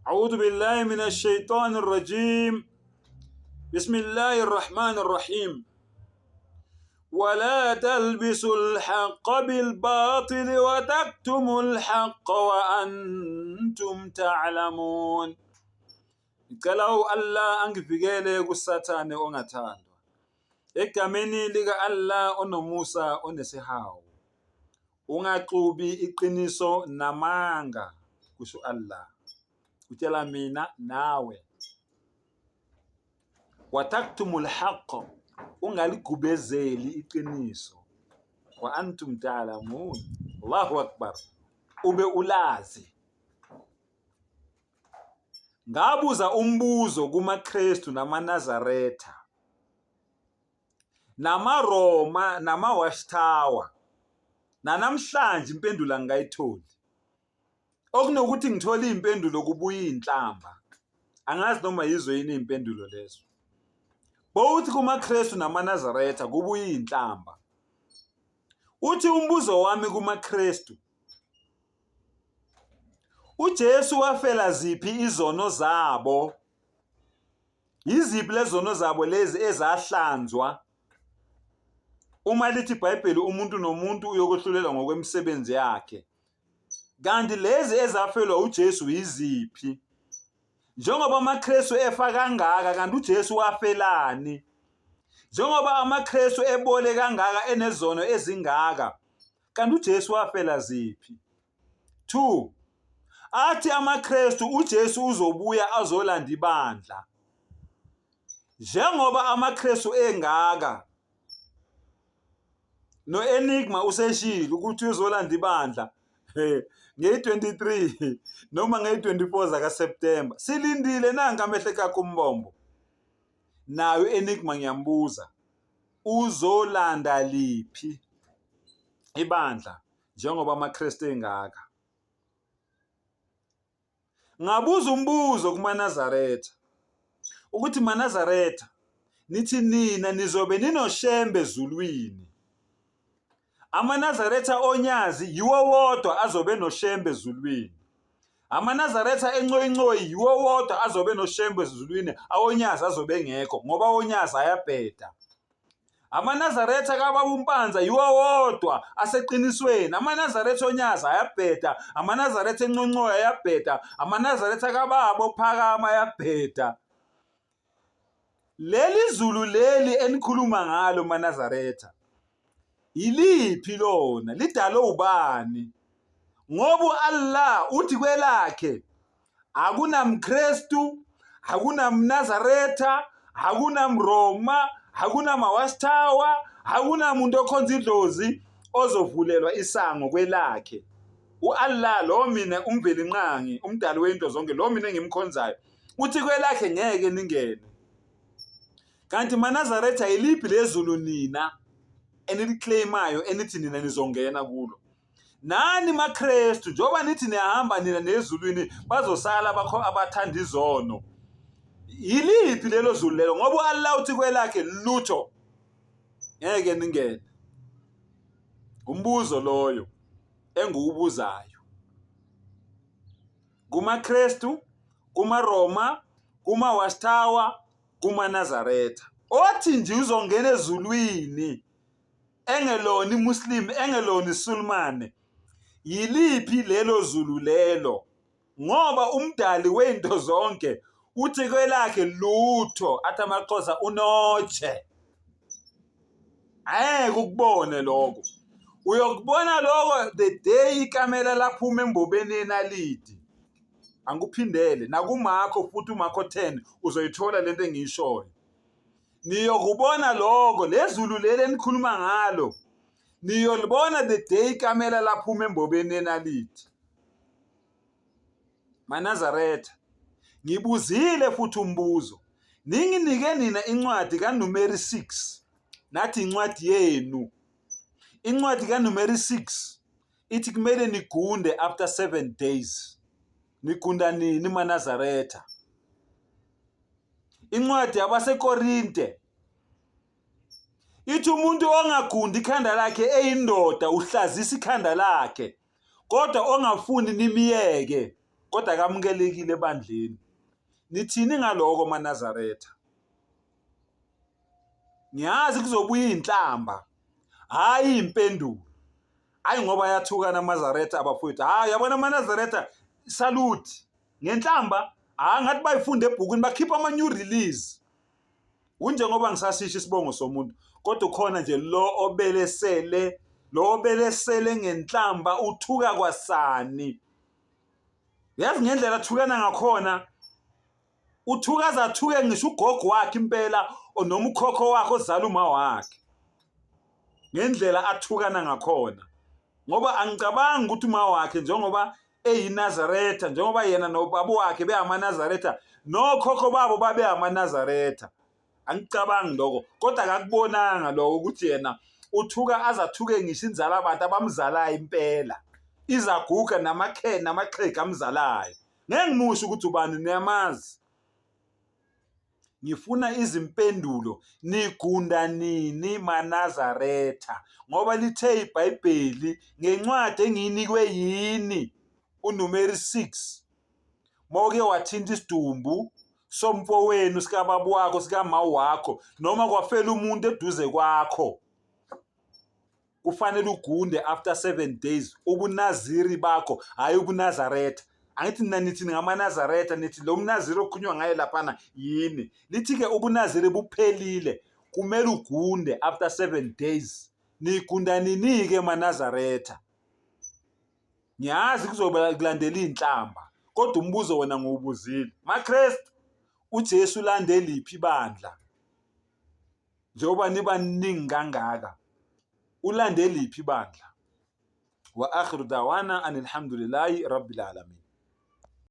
أعوذ بالله من الشيطان الرجيم بسم الله الرحمن الرحيم ولا تلبسوا الحق بالباطل وتكتموا الحق وأنتم تعلمون. Ngicela u-Allah angivikele kuSathane ongathandwa. Egameni lika-Allah onomusa onesihawu. Ungaxubi iqiniso namanga, kusho Allah. Utshela mina nawe. Wataktumul haqq, ungaligubezeli iqiniso. Wa antum ta'lamun. Allahu akbar. Ube ulazi. Ngabuza umbuzo kumaKristu namaNazaretha namaRoma nama-Watchtower nanamhlanje impendulo angikayitholi. Okunokuthi ngithole iy'mpendulo kubuya iy'nhlamba. Angazi noma yizo yini iy'mpendulo lezo. Both kumaKristu namaNazaretha kubuya iy'nhlamba. Uthi umbuzo wami kumaKristu, uJesu wafela ziphi izono zabo? Yiziphi lezono zabo lezi ezahlanzwa? Uma lithi iBhayibheli umuntu nomuntu uyokuhlulelwa ngokwemisebenzi yakhe. Kanti lezi ezafelwa uJesu yiziphi? Njengoba amaKristu efa kangaka kanti uJesu wafelani? Njengoba amaKristu ebole kangaka enezono ezingaka kanti uJesu wafela ziphi? 2 Athi amaKristu uJesu uzobuya azolanda ibandla. Njengoba amaKristu engaka no-Enigma useshilo ukuthi uzolanda ibandla ngeyi-23 noma ngeyi-24 zakaSeptemba. Silindile nanka amehlo ekakho umbombo. Nayo u-Enigma ngiyambuza uzolanda liphi ibandla njengoba amaKristu engaka. Ngabuza umbuzo kumaNazaretha ukuthi maNazaretha nithi nina nizobe ninoShembe ezulwini. AmaNazaretha onyazi yiwo wodwa azobe noShembe ezulwini. AmaNazaretha encoyincoyi yiwo wodwa azobe noShembe ezulwini, awonyazi azobe engekho ngoba awonyazi ayabheda. AmaNazaretha kababa uMpanza yiwo wodwa aseqinisweni. AmaNazaretha onyazi ayabheda, amaNazaretha enconcoyo ayabheda, amaNazaretha kababa ophakama ayabheda. Leli zulu leli enikhuluma ngalo maNazaretha yiliphi lona? Lidalwe ubani? Ngoba u-Allah uthi kwelakhe akunamKristu, akunamNazaretha, akunamRoma, akunama-Watchtower, akunamuntu okhonza idlozi ozovulelwa isango kwelakhe. U-Allah lo mina uMvelinqangi, umdali wento zonke, lo mina engimkhonzayo, uthi kwelakhe ngeke ningene. Kanti maNazaretha yiliphi lezulu nina eniliclaimayo enithi nina nizongena kulo? Nani maKristu njengoba nithi niyahamba nina nezulwini bazosala abakho abathanda izono. Yiliphi lelo zulu lelo ngoba uAllah uthi kwelakhe lutho ngeke ningene. Umbuzo loyo engiwubuzayo. KumaKristu, kumaRoma, kuma-Watchtower, kumaNazaretha. Othi nje uzongena ezulwini engelona iMuslim engelona iSulumane yiliphi lelo zulu lelo ngoba umdali wento zonke uthi kwelakhe lutho athi amaXhosa unotshe angeke ukubone lokho uyokubona lokho the day ikamela laphuma embobeni yenaliti angikuphindele nakumakho futhi umakho 10 uzoyithola lento engiyishoyo Niyokubona lokho, lezulu leli enikhuluma ngalo niyolibona the day ikamela laphuma embobeni yenaliti. MaNazaretha, ngibuzile futhi umbuzo. Ninginike nina incwadi kaNumeri 6 nathi incwadi yenu. Incwadi kaNumeri 6 ithi kumele nigunde after 7 days. Nigunda nini maNazaretha? Incwadi yabaseKorinte ithi umuntu ongagundi ikhanda lakhe eyindoda uhlazisa ikhanda lakhe, kodwa ongafuni nimyeke, kodwa akamukelekile ebandleni. Nithini ngaloko maNazaretha? Ngiyazi kuzobuya iy'nhlamba, hhayi iy'mpendulo. Hhayi ngoba ayathukana amaNazaretha abafowethu. Hhayi yabona amaNazaretha salute ngenhlamba, hhayi ngathi bayifunda ebhukwini bakhipha ama-new release. Kunjengoba ngisasisho isibongo somuntu kodwa ukhona nje lo obelesele lo obelesele ngenhlamba uthuka kwasani. Yazi ngendlela athukana ngakhona uthuka aze athuke ngisho ugogo wakhe impela noma ukhokho wakhe ozala uma wakhe ngendlela athukana ngakhona ngoba angicabangi ukuthi uma wakhe njengoba eyiNazaretha njengoba yena nobaba wakhe beyamaNazaretha nokhokho babo babeyamaNazaretha angicabangi lokho kodwa akakubonanga lokho ukuthi yena uthuka azathuke ngisho inzala abantu abamzalayo impela izaguga namakhe namaxhegu amzalayo ngeke ngimusho ukuthi ubani niyamazi Ngifuna izimpendulo nigunda nini maNazaretha ngoba lithe iBhayibheli ngencwadi engiyinikwe yini uNumeri 6 mawuke wathinta isidumbu somfowenu sikababa wakho sikama wakho noma kwafela umuntu eduze kwakho Kufanele ugunde after 7 days ubunaziri bakho hhayi ubunazaretha. Angithi nina nithi ningamaNazaretha nithi lo mnaziri okukhulunywa ngaye laphana yini? Lithi-ke ubunaziri buphelile kumele ugunde after 7 days. Nigunda nini-ke maNazaretha? Ngiyazi kuzobe kulandela iy'nhlamba kodwa umbuzo wona ngiwubuzile. MaKrestu, uJesu ulande liphi ibandla? Njengoba nibaningi kangaka, ulande liphi ibandla? Wa akhiru dawana anilhamdulillahi rabbil alamin.